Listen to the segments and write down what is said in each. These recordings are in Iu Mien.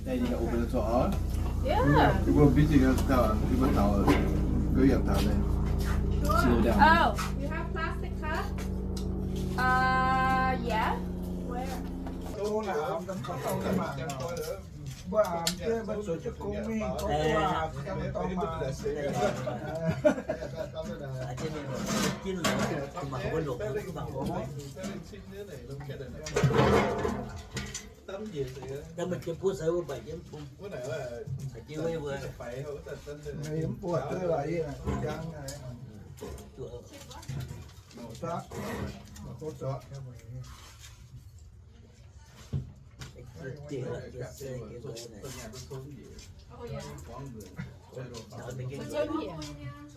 Hey, you can open it to all? Yeah. You go busy, you gotta tell, you gotta tell her. Go, you gotta tell her. Sure. Slow down. Oh, you have plastic cup? Uh, yeah. Where?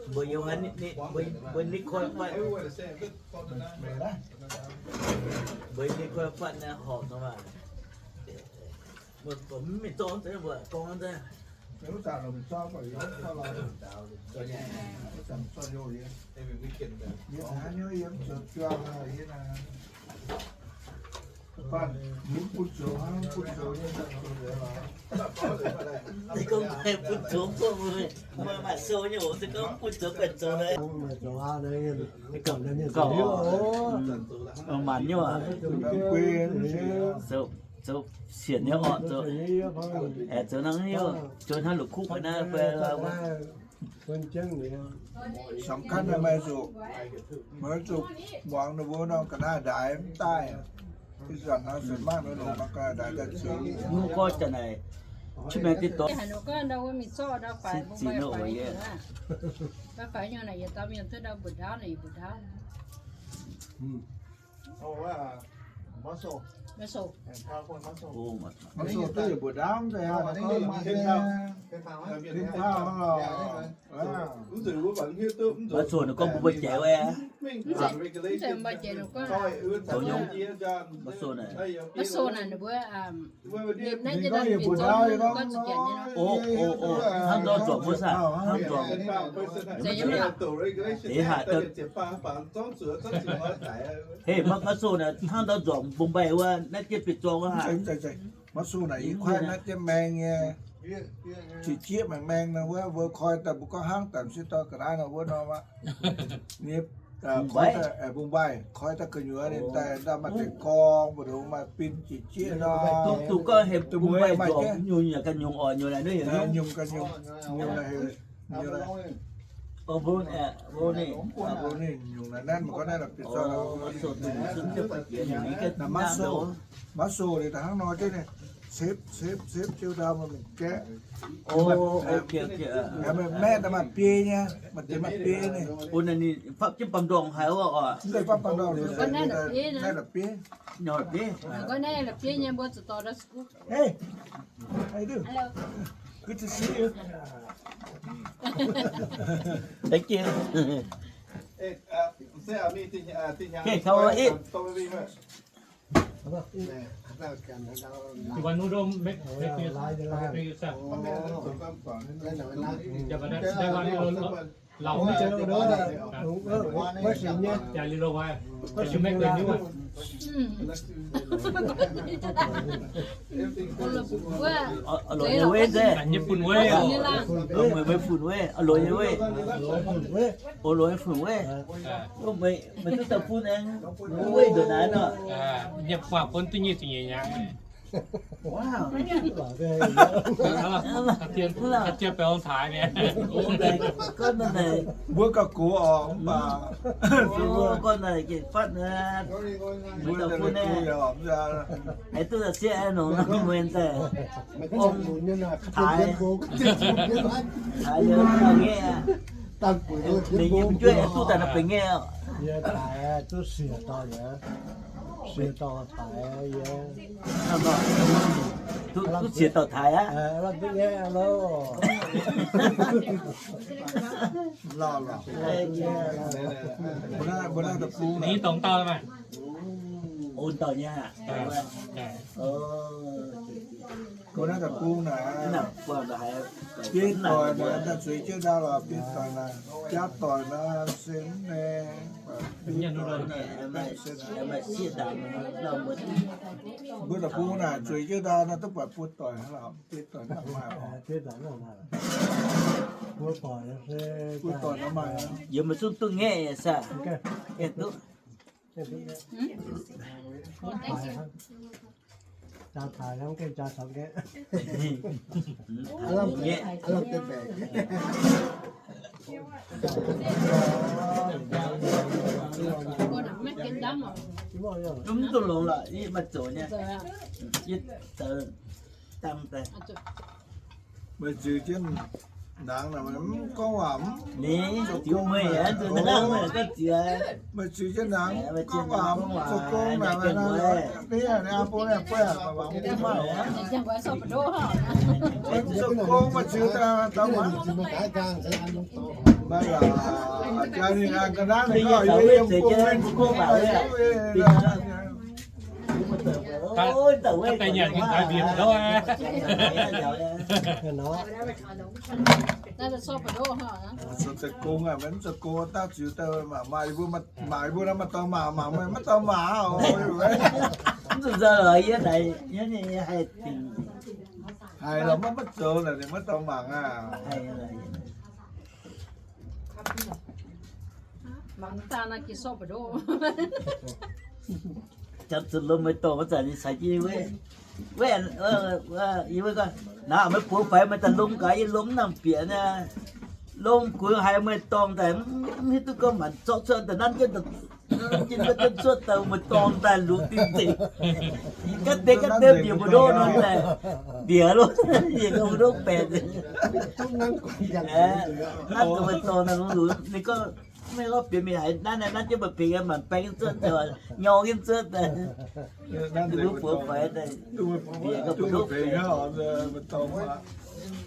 Mbuo yiem haaix, ninh, ninh, mbuo, mbuo ninh koi fatv, mbuo ninh koi fatv naaiv horpc nor maah. Mbuo, mbuo mv mingh zorqv deix, mbuo gorngv deix. Se gorngv maiv bun zoux mbuo, mbuo maaih sou nyei oc. Se gorngv bun zoux, bun zoux naaiv. Gauh, maanc nyei oc. Zoux, zoux sienx nyei oc, zoux, aengx zoux hnangv nyei oc, zoux hnangv la'kuqv naaiv fai. สำคัญ naaiv maaih zuqc, maaih zuqc muangx ninh mbuo norm ga'naaiv ndaix mv daaih. Ih zanc naaiv ส่วนมาก ninh mbuo norm ga'naaiv ndaix daaih zuqc. Mv gorngv jaax naaic, qiex maengx deix dorngx. Haaix nor gorngv ndau wuov mingh zorqv ndau faix, mbuo faix nyungc naaic, yietc dauh mienh duqv ndau mbuoqc ndaauv naaic, mbuoqc ndaauv. Muscle duqv yietc mbuoqc ndaauv deix aqv. Muscle naaic gorngv mbuo mbuo jiex wuov. Zoux nyungc. Muscle naaic, ninh gorngv yietc mbuoqc ndaauv, ninh gorngv zuqc janx nyei nor. O, o, o, hnangv ndau nzormc wuov saah, hnangv nzormc. Deix haic, hei, muscle naaic hnangv ndau nzormc mbong mbaih wuov, naaiv jienv bieqc zorng wuov haic. Muscle naaic yie kuaaiv naaiv jienv maeng nyei, qiex jieqv maengx maeng nor wuov, mbuo koi daaih mbuo gorngv hnangv daaih m'sieqv dorn ga'naaiv nor wuov norm aqv. Mbong mbaih, koi daaih gu'nyuoz ninh daaih ndau maaih deix gorngv, mbu'ndongx maaih bin qiex jieqv nor. Duqv, duqv gorngv hemx mbong mbaih nzormc nyungc yaac ganh nyungc oc, nyungc naaiv nyungc ganh nyungc, nyungc naaiv heuc, nyungc naaiv. Muscle naaic, muscle ninh daaih hnangv nor jienv ninh, cipv, cipv, cipv jienv ndau maaih mingh gaeqv. Maeqv daaih maaih biei nyei, maaih deix maaih biei nyei. Ninh fapv jienv baamh ndorngh haic oc. Mv zeiz fapv baamh ndorngh, naaiv la'bieiv. Naaiv la'bieiv nyei, mbuo zuqc dorh ndau. Hey, how you do? Good to see you. Thank you. Okay, come on, eat. You want noodle? Make, make yourself. Yeah, but that, that one, you know, lẩu. Yeah, little while. But you make the new one. Ov, lorz nyei weiv nzengc. Nyei fun weiv. Meih, meih fun weiv. Lorz nyei weiv. Ov, lorz nyei fun weiv. Meih, meih duqv daaih fun aeqv, weiv nduqc naaiv nor. Nyei fun bun duqv nyic ziepc nyeic hnyangx. Mbuo gauh gox oc, mv baac mbuo gorngv naaic gengh fatv, mbuo daaih bun naaiv, haiz duqv daaih sieqv aeqv, nongx muonz daaih ong taaix, taaix liuz nqaeqv, mingh nyei jueiv duqv daaih nor benx ngaeqv oc. Taaix duqv siec dorh, siec dorh taaix. Duqv, duqv siec dorh taaix aqv. Ni dongh dauh maah. Ong dauh nyei aqv. Go naaiv da'bung naaic, biei doic naaic, zueiz jienv ndau lorqc, biei doic naaic, biaa doic naaic se mv ne, biei doic naaic, mbuo da'bung naaic zueiz jienv ndau naaic duqv buatc buo doic lorqc, biei doic naaic maaih, buo doic naaic maaih, yie meih zungv duqv ngaeqv aqv. Mv duqv longx lorqc, yie maaih zoux nyei. Yie zoux dangh daaih. Meih ziux jienv nangx naaic, mv gorngv waac, mv zoux gong meih aqv, meih ziux jienv nangx, mv gorngv waac, mv zoux gong naaic, mv zoux gong, meih ziux daaih daux mangc. Jaa ninh an ga'naaiv ninh gorngv yie yiem gong, mv gong waac. Zoux gong aqv, maiv zoux gong daaih ziux daaih mangc, maaih mbuo, maaih mbuo naaiv maaih dorngx mangc, maiv dorngx mangc oc. Mv zuqc nzauh lorqc, yie naaic, yie haih dingc. Haiz lorqc maiv, maiv zoux naaic, ninh maiv dorngx mangc aqv. Mangc daaih naaiv gengh sortv ba'ndoqv. Jangx zuqc lomh meih dorh maiv zanc ninh caux jienv wuov, wuov, yie wuov gorngv, naaiv meih buoz faix meih daaih lomh gaax, yie lomh mv nangc bieqc naaiv. Lomh gueix haiz meih dorngx daaih, mv hiuv duqv gorngv maanc zorqv cuotv daaih nanv jienv, nanv jienv cuotv daaih meih dorngx daaih lungz dingh nzengc. Ga'deix ga'deix bieqc mbu'ndongv nor daaih, bieqc loh, yie gorngv mbu'ndongv baeqc nzengc. Nanv dongh meih dorngx daaih lungz lungz, ninh gorngv, maiv gorngv bieqc mingh haiz nanv, nanv jienv mba'pingx maanc baeng jienv cuotv daaih, nyorng jienv cuotv daaih. Mbuo buoz faix daaih, bieqc ga'mbu'ndongv baeqc.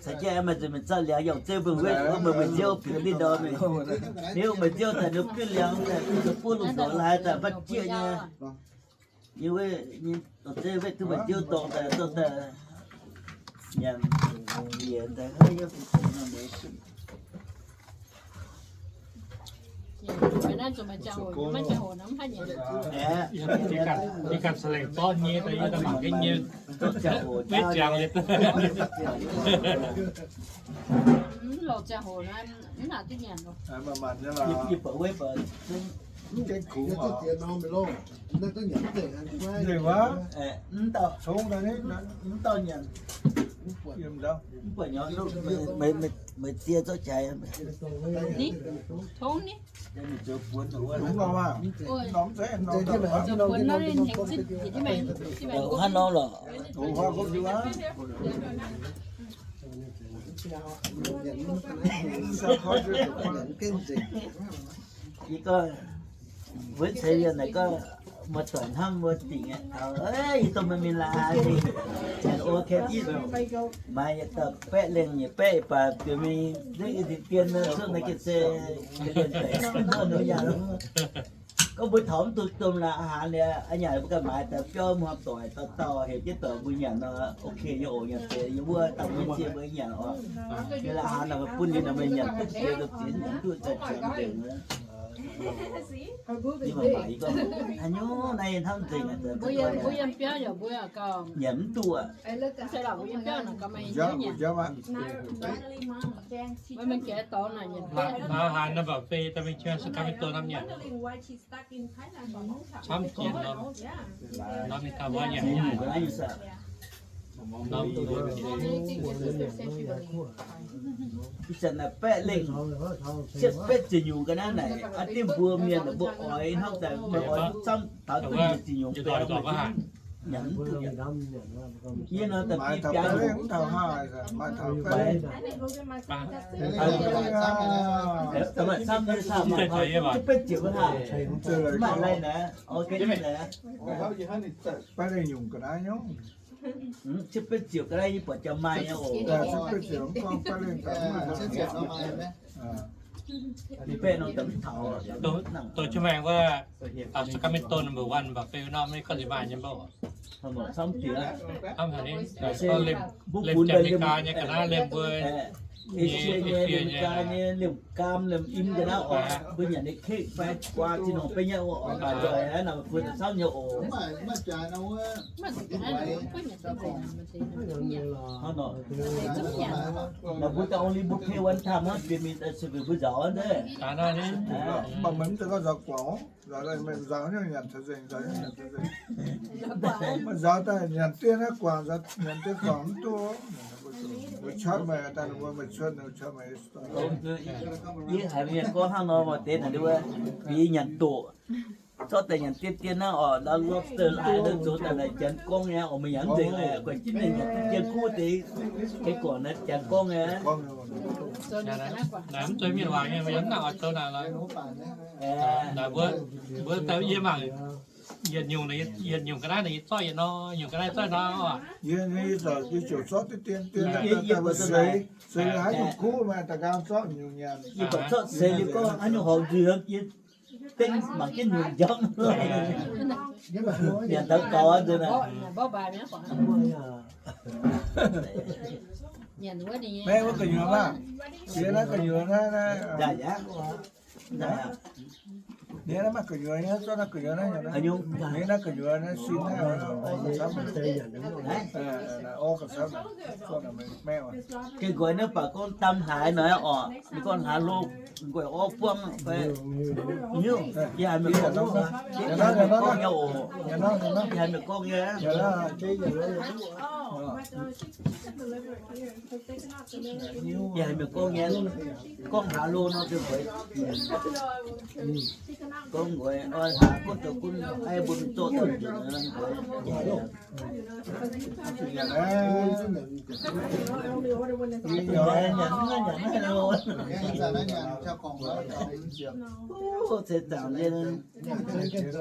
Caux jienv maaih nzunc mingh zatv liangx yaac zeiv mbuo wuov, meih meih nziouv bieqc ninh ndorm mingh. Ninh meih nziouv daaih ninh bitv liangx daaih, buov lungh ndorm lai daaih mbatv jieqv nyei. Yie wuov, yie dorh zeiv wetv duqv meih nziouv dorngx daaih, dorh daaih nyanc, bieqc daaih, Yie ganh, yie ganh ca'lengc zorqv nyei, yie daaih mangc ga'nyei. Mv lorz ziangh hoc naaiv, mv nangc duqv nyanc loh. Mv dauh nyanc, mv buatc nyorx, meih, meih, meih die zorqv jaaix. Ni, tongv ni. Hnangv nor lorqc. Yie gorngv, wuov ceix yie naaic gorngv, muoz-doic hnamv wuov dingc aqv. Taux, yie dongh meih mingh laaix haaix zingh, o, kaeqv jienv maaiz yietc dauh baeqv lengh nyei baeqv, baac bieqc mingh zengv dien cuotv naaiv gengh se gorngv mbuo taux mv duqv domh laaix haaix liuz, a'nyanc mbuo ganh maaiz daaih biauv muoz doic dauh dauh heuc jienv doic mbuo nyanc nor, ok nyei oc. Nyanc deix yie wuov dangh mbuo cie mbuo nyanc oc. Yie laaix haaix nor bun yie nor meih nyanc duqv jiex, duqv jiex nyanc duqv daaih ziangx nzengc wuov. Yie mangc mangc yie gorngv, haaix nyungc naaiv yie hnamv nzengc aqv. Nyanc mv duqv aqv. Camv jiex norm, norm ninh gauh mbuo nyanc. Ih zanc naaic baeqv lengh, cietv betv ziepc nyungc ga'naaiv naaic, aa, dieh mbuo mienh mbuo oix hnangv daaih, mbuo oix camv taux duqv nyic ziepc nyungc baeqv, nyanc mv duqv. Yie nor daaih biaa nyungc. Cietv betv ziepc ga'naaiv, cietv betv ziepc ga'naaiv yie buatc jaax maaih nyei oc. Dongh, dongh jienv maengx wuov, Sacramento number one mbaac fei norm maiv gorngv nziex maaih nyei mbuo. Hnamv haic ni, liemh, liemh Janx-Meigaa nyei ga'naaiv, liemh mbuo nyei, Asia nyei, liemh gaam, liemh im ga'naaiv oc. Mbuo nyanc nyei cake fai guaa zinh longc beiv nyei oc, maaih nzoih aqv, naaic mbuo camv nyei oc. Hnangv nor, naaic mbuo daaih only mbuo pay one time hnangv, bieqc mingh daaih se bieqc mbuo nzaaux aqv nzengc. Mv baac meih mv zeiz gorngv nzaaux guangc, nzaaux daaih nyanc taux nzengc, nzaaux daaih nyanc dien naaiv guangc, nyanc dien guangc mv duqv. Mbuo cuotv meih, daaih ninh mbuo meih cuotv, ninh cuotv meih. Yie haiz mienh gorngv hnangv nor, maaih deix naaic wuov, yie nyanc doqc, zorqv daaih nyanc dien dien naaiv oc, lobster laaix zoux daaih naaic janx gorngv nyei oc, meih nyanc mv nzengc, guaih jienv ninh nyanc dien kuv deix, kei gorngv naaiv janx gorngv nyei. Naaic mv zeiz mienh waac nyei, meih mv nangc oix zoux naaic lorqc. Naaic mbuo, mbuo daaih yie mangc, yietc nyungc, yietc nyungc ga'naaiv naaic yie zorqv yietc norm, nyungc ga'naaiv zorqv norm oc. Yie, yie ziouc zorqv deix dien dien, seix haaix nyungc kuv maaih da'nqaang zorqv nyungc nyanc. Yie zorqv seix liuz gorngv haaix nyungc horpc nzuih, yie dengv mangc jienv nyungc njamv. Nyanc taux gaux nzunc naaic. Maiv wuov gu'nyuoz maah, siex naaiv gu'nyuoz naaiv, ninh naaiv maaih gu'nyuoz nyei, zorqv naaiv gu'nyuoz naaiv, ninh naaiv gu'nyuoz naaiv sin naaiv, orv ga'camv, orv ga'camv, maiv oc. Gengh nqoi naaiv baac gorngv dam haaix nor oc, ninh gorngv hlaax hlo, nqoi orv buangv fai, hiuv, yie haiz mienh gorngv, yie haiz mienh gorngv nyei oc, yie haiz mienh gorngv nyei. Yie haiz mienh gorngv nyei, gorngv hlaax hlo nor, gorngv nqoi, oi, hlaax gunv zoux gunv, ai mbuo mingh zorqv daaih nzunc nqoi. Ceix zaangc nyei,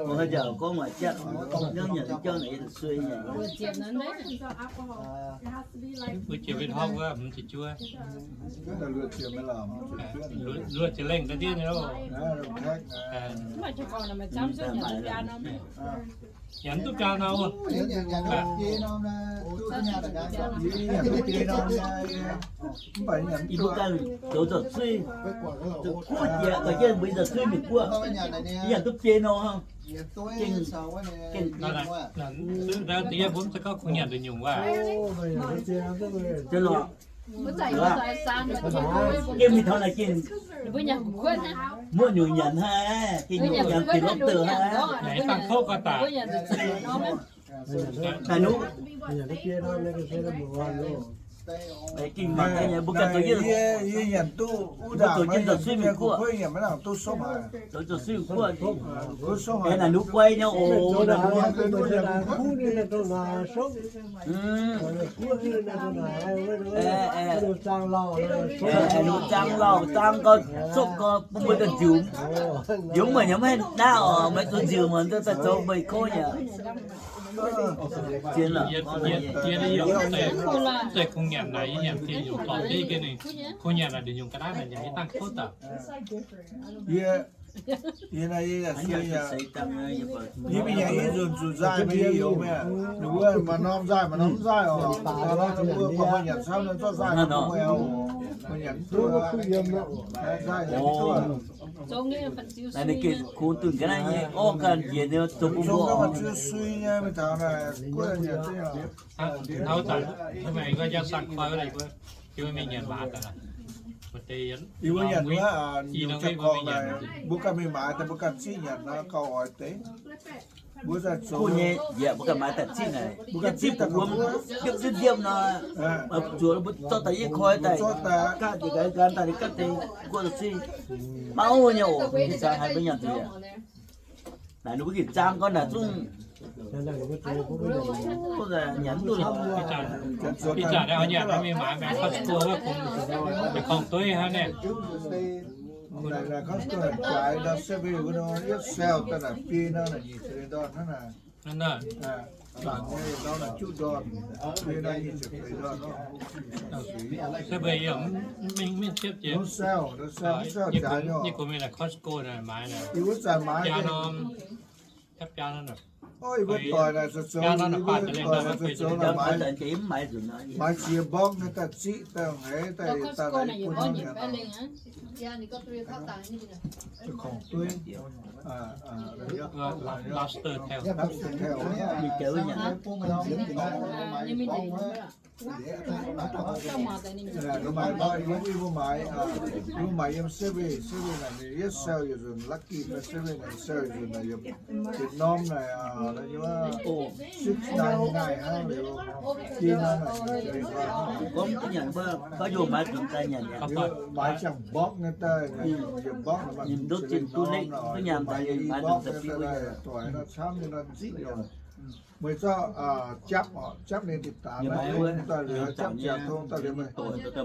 mbuo haaix njaaux gorngv maaih jatv, nyanc jauv naaic suei nyanc. Mbuo jiex mbienv horpc wuov hmz ziepc juov, luoqc ziepc lengh daaih diev nyei loh. Nyanc duqv biaa norm. Yie mbuo ganh zoux nzauc suiv, kuv jiex ga'jienv mbuo nzauc suiv mingh guoqv, yie nyanc duqv biei norm. Gengh, gengh, mbuo mv zeiz gorngv kungx nyanc nduqc nyungc waac. Gengh mingh taux naaic gengh muoqv nyungc nyanc hnangv, gengh nyungc nyanc gengh lorv deix hnangv. Naaic dangh kouv gau daaih. Naaic nuv, gengh mangc gaax nyei, mbuo ganh zoux jienv, mbuo zoux jienv nzauc suiv mingh guoqv, zoux nzauc suiv mingh guoqv, naaic nuv guai nyei oc. Nuv zaang lauh, zaang gau, sopv gau, bun mbuo daaih nziux. Yie mv maaih, yie mv maaih naaiv oc, meih zuqc nziux muonc daaih zoux meih kouv nyei. Zien lorqc. Zeiz kungx nyanc naaic, yie nyanc ziex nyungc dorngc deix ga'naaiv, kungx nyanc naaic nduqc nyungc ga'naaiv naaic nyanc yie dangh kouv daaih. Yie, yie naaiv yie yaac sueih yaac, yie mingh nyanc yie nzunc nzunc nzaaih mingh yie youz mingh. Ninh mbuo maaih norm nzaaih maaih norm mv nzaaih oc. Ninh mbuo buatc meih nyanc camv nor zorqv nzaaih mingh mbuo oc. Meih nyanc duqv nzaaih nyanc duqv. Naaiv ninh gengh kungx dunh ga'naaiv nyei orv ganh njiec nyei zoux bun mbuo oc. Hnangv zanc meih nqoi jaa sang koi wuov, mbuo mingh nyanc maaz daaih, mbuo deix, yie mbuo nyanc wuov, i nor mbuo mingh nyanc, mbuo ganh mingh maaz daaih mbuo ganh ziqv nyanc nor gauh oix deix. Mbuo daaih zoux nyei, yie mbuo ganh maaz daaih ziqv naaic, mbuo ganh ziqv daaih wuom, ndiemv ndiemv ndiemv nor, zuoqc mbuo zorqv daaih yietv koi daaih, ganh deix ganh daaih ganh deix guoqv daaih ziqv. Maiv nyei oc, haaix mbuo nyanc zuqc. Naaic ninh mbuo gengh zaang gau naaic zungv, nyanc duqv lorqc. Ih zanc naaiv oix nyanc naaiv mingh maaiz maengx Costco wuov, kungx, korngh dueiv hnangv naaiv. Naaiv, naaiv, juqv ndorn, se mbuo yie mv, mv, mv siepv jiex. Yie gorngv mingh naaic Costco naaic maaiz naaic, biaa norm, biaa norm, biaa norm, maaiz ziex mborqv naaiv daaih ziqv daaih heix daaih daaih bun norm lobster tail. Mbuo maaiz, mbuo maaiz yiem Safeway, Safeway naaic, yietv sell yietc nzunc, Lucky fai Safeway naaic sell yietc nzunc naaic, yietc norm naaic, six ninety-nine hnangv liuz, jiex norm naaic. Gorngv duqv nyanc mbuo, gorngv yie maaiz zunc daaih nyanc aqv. Maaiz ziangh mborqv nyei daaih, yietc mborqv naaic maaih mbu'ziex lengh norm, maaiz i mborqv nyei daaih, doic nor camv nyei nor ziqv nyei. Meih zorqv japv oc, japv ninh diqc daanx naaiv, daaih liuz japv ziangx tong daaih liuz meih,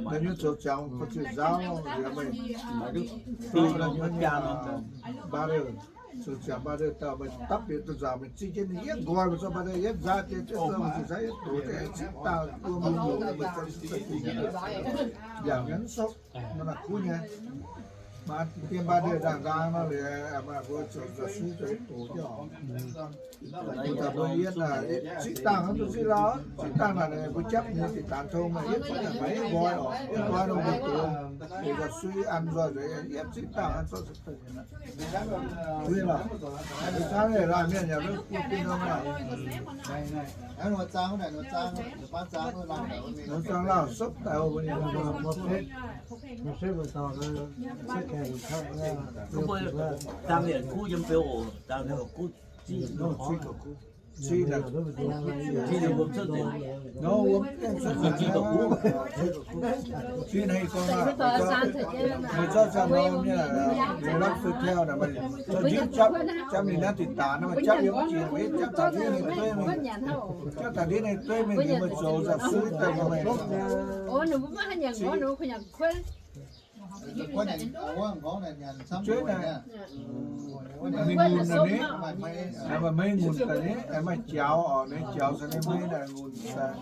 meih nyei zoux ziangx ba'ziex nzauv liuz meih, butter, zoux ziangx butter daaih meih dapv bieqc duqv nzaaux meih ziqv jienv ninh yietv nqoi, meih zorqv butter yietv nzaatv jienv, ziqv nzaatv yietv doz, ziqv dangh wuom, meih zorqv ziqv dangh yangh nyei mv sopv, mv nangc kuv nyei. Maaih dien butter ndaangc ndaang nor liuz, maaih mbuo zoux nzauh suiv zoux yietv doz jienv oc. Mbuo daaih mbuo yietv naaic, ziqv dangh hnangv duqv ziqv lauh, ziqv dangh naaic mbuo japv nyei diqc daanx tong naaic, yietv ziqv dangh maiv yietv nqoi oc, yietv nqoi nor mbuo doz, doz nzauh suiv an nzoih nzengc, yietv ziqv dangh hnangv zorqv ziqv dangh. Mbuo camv laanh mienh yaac maiv bun bun nor. Nor zangh lauh sopv daaih oc. Mbuo dangh yietc kuv yiem beu oc, dangh yietc kuv. Meih zorqv ziangh norm nyei, meih la'kuqv taux naaic, meih zorqv njiec japv, japv ninh naaiv diqc daanx nor, meih japv yiem jiex, meih japv taux ndiev ninh dueiv mingh, japv taux ndiev ninh dueiv mingh liuz meih zoux nzauh suiv daaih meih. Ninh mbuo maiv haih nyanc ngorc, ninh mbuo kuh nyanc kuotv. Zueiv naaic, mingh ngunc daaih ni, maaih maiv ngunc daaih ni, maaih jaux oc, ninh jaux caux ninh maiv daaih ngunc daaih.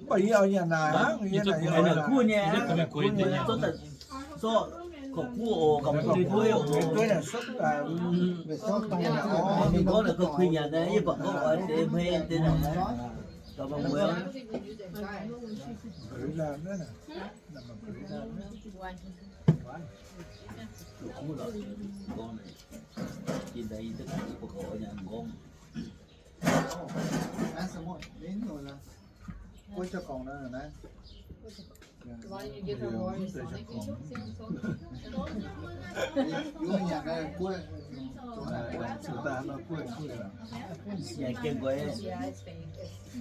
Mv baac yie oix nyanc naaic hnangv, yie naaic yie oix nyanc. Ninh dueiv naaic sopv daaih.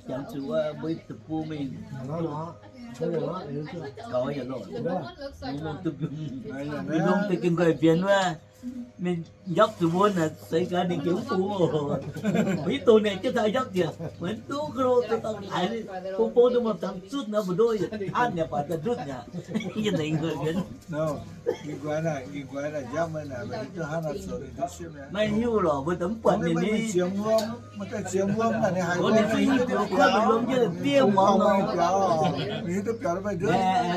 Jangx zuqc wuov mbuo deic-bung mingh, gaux yaac lorqc. Mbuo mv duqv mbiungc, mbuo mv duqv gengh nqoi mbienx wuov. Mingh njapv zuqc wuov naaic, seix gaax ninh gengh mv bungx oc. Mv dongh ninh jienv taux njapv njiec, meih mv duqv ga'lo, bung bung duqv mbuo dangx zutv nor, mbu'ndongx yietc anv yaac baac daaih ndutv yaac, yie nzengc nqoi mbienx. Maiv hiuv lorqc, mbuo daaih mv buatc ninh ni. Ninh zuqc kuotv lomh jienv diev muangx.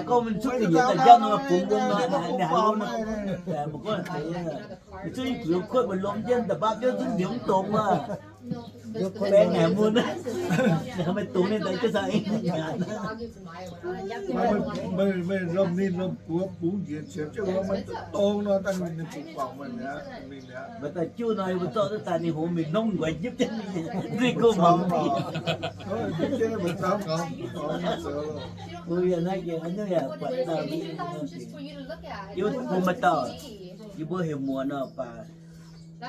Gorngv mingh cuotv ga'nyiec daaih njapv nor bungx wuom nor, ninh haiz wuom nor. Ninh zuqc kuotv mbuo lomh jienv da'bapv jienv zungv nziemx mv dongz wuov. Baeng haic mun, meih dongz ninh daaih jienv caux ih nyanc. Meih lomh ninh lomh buoz bungx njiec ziepc jienv wuov, meih duqv dongz nor, dangh ninh zuqc guangc meih mi'aqv, mingh mi'aqv. Meih daaih juv nor, yie mbuo zorqv duqv daaih ninh hngongx mingh nqoi njipv jienv, nzengc go mangc. Mbuo yaac naaiv yaac buatc, yie mbuo bun maaih dauh, yie mbuo heuc muonz nor baac,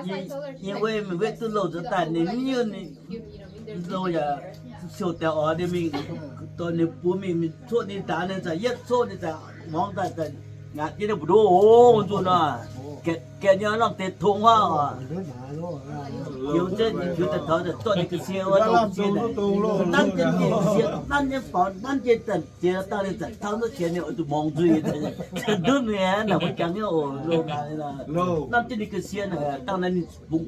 yie, yie weiv mingh wetv duqv louh nzuonx daaih, ninh mv hiuv, ninh louh yaac siou deix oix ninh mingh, dorh ninh buoz mingh, mingh coqv ninh daaux, ninh zaqc yietv coqv ninh zaqc muangx daaih, ngaatc jienv ninh mbu'ndongx oc, nzuqc nor, gaeqv nyei lamh deix tong huaav oc. Youz jienv, youz daaih taux daaih zorqv ninh ga'sie wuov, nanv jienv ninh ga'sie, nanv jienv faaux, nanv jienv daaih ziex dangh ninh zaqc taux duqv qiex ninh oix zuqc muangx nzuih, ndutv ninh naaic mbuo jangx nyei oc, louh naaic, nanv jienv ninh ga'sie naaic dangh naaiv ninh bungx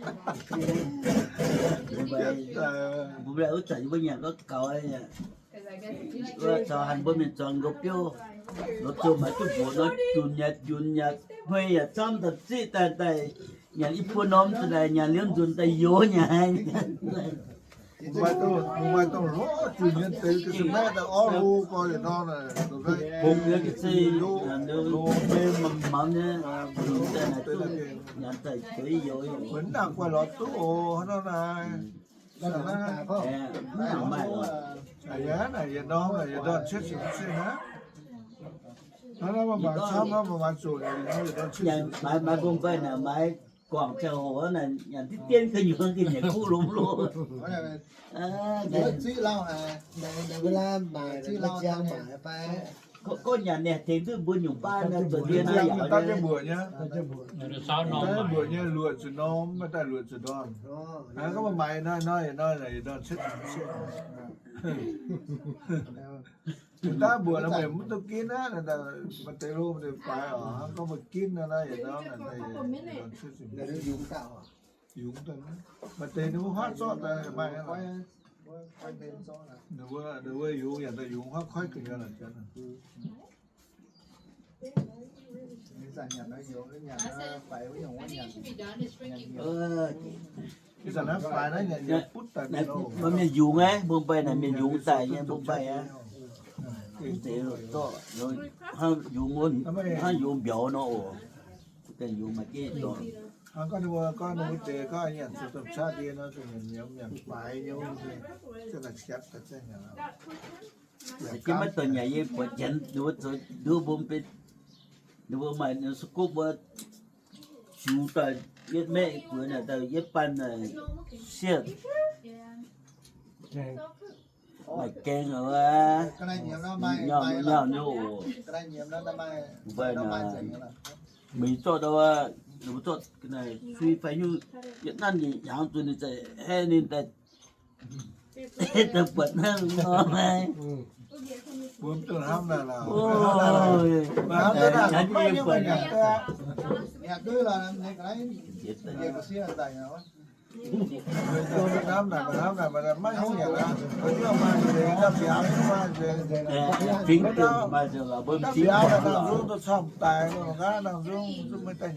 Mbuo mv baac wuov zanc yie mbuo nyanc gorngv gaux, wuov caux haaix mbuo mienh zuangx nqox biouv, nqox biouv maaih duqv mbuoqc nor, junc yaac junc yaac hmei yaac camv daaih ziqv daaih daaih, nyanc i buo norm daaih nyanc liuz nzunc daaih youx nyei. Mbuo maaih dongh, mbuo maaih dongh hloh junc nyei deix ga'sie maeqv daaih orv hlo gorx yietc norm naaic, hungh nyei ga'sie, loz-mbenc mangc mangc nyei, junc daaih naaic duqv nyanc daaih zoux youx. Mv nangc guaih lorz duqv oc, hnangv nor naaic. Mv nangc maaih oc. Naaic yietc norm, yietc ndorn cietv sic mv zeiz hnangv. Hnangv naaiv maaih mangc camv, hnangv maaih mangc zoqc, yietc ndorn cietv sic. Maaih, maaih mbong-mbaih naaic, maaih guangc ziangh hoc naaic, nyanc diqv dien ga'nyuoz ga'nyiec kuv lomh loh. Ziqv lauh haic, naaic, naaic, ziqv lauh haic fai. Gorngv nyanc naaic tengx duqv mbuo nyungc baav naaiv zoux ndie naaiv yaac mbuoqc nyei. Mbuoqc nyei luoqc zuqc norm, maaih daaih luoqc zuqc ndorn. Gorngv maaih maaih nor, nor, nor, nor, nor, cietv, cietv. Daaih mbuoqc nor meih mv duqv ginv aqv, maaih deix hlo maaih deix faix oc. Gorngv mbuo ginv nor naaiv yietc norm, yungz daaih, maaih deix ninh mbuo huaav zorqv daaih maaih. Ninh mbuo, ninh mbuo yungz yaac daaih yungz huaav koiv ga'nyiec lorqc. Mienh yungz aqv, mbong-mbaih naaic mienh yungz daaih nyei mbong-mbaih aqv. Mv zeiz zorqv, hnangv yungz, hnangv yungz mbiauz nor oc. Daaih yungz maaih jienv dorngx. Gorngv ninh mbuo, gorngv ninh mbuo deix gorngv nyanc zoux domh qaqv ndie nor, nyanc faix nyei, Jiex maiv dorh nyanc yie buatc janx ninh mbuo zoux nduov mbuo mv benx, ninh mbuo maaih ninh mbuo sou gopv mbuo ziux daaih yietv maeqv buoz naaic daaih yietv banh naaic sieqv. Maaih gaeng aqv, nyauv nyauv nyei oc. Mbuo naaic, mbuo zorqv ndau, mbuo zorqv naaic sui fai nyungc yietc nanv ninh hnyangx zuqc ninh zai haiv ninh daaih, daaih buatc hnangv nor maiv. Mbuo mv duqv hnamv naaic lorqc. Hnamv naaic, hnamv naaic, maiv hnyouv nyanc aqv. Fingx deix maaih nzengc lorqc, mbuo m'zing buatc lorqc. Buatc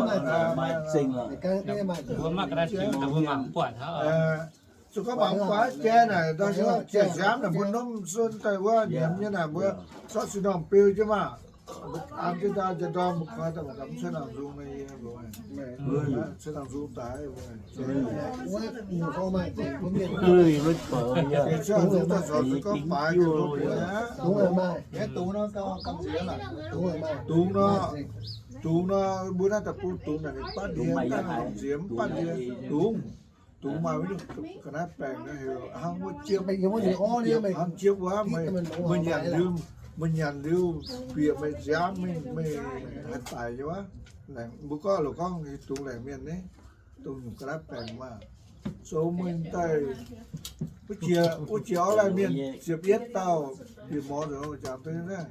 lorqc, maaih zengc lorqc. Mbuo mangc buatc hnangv. Zuqc gorngv mangc buatc jai naaic, nziaamv naaic mbuo norm sun daaih wuov nyiemz nyei naaic mbuo zorqv sin norm beu jienv maah. An jienv ndau njang ndorm mbuo koi daaih mangc gaax mv cuotv nangc nzung nyei. Cuotv nangc nzung daaih. Cuotv nangc nzung daaih zoux zuqc gorngv baaix jienv mbuo beu aqv. Dungz nor, dungz nor, mbuo naaiv deic-bung dungz naaic ninh batv ndie, daaih nziex mv batv ndie, dungz. Dungz maaih mv nyungc ga'naaiv baengc naaiv heuc hnangv wuov jiepv, hnangv jiepv wuov, meih nyanc liuz, meih nyanc liuz bieqc meih nziaamv mingh, meih haih daic nyei wuov. Mbuo gorngv loz gorngv dungz laengc mienh naaiv, dongh nyungc ga'naaiv baengc maah. Zoux meih daaih wuov jiex, wuov jiex orv laih mienh ziepc yietv dauh bieqc mor nzunc jangx duqv naaiv.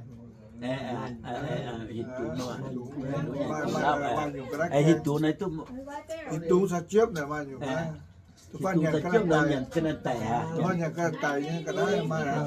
Hieh dungz caux jiepv naaic maaih nyungc ga'naaiv daic, nyanc ga'naaiv daic nyei ga'naaiv maaih.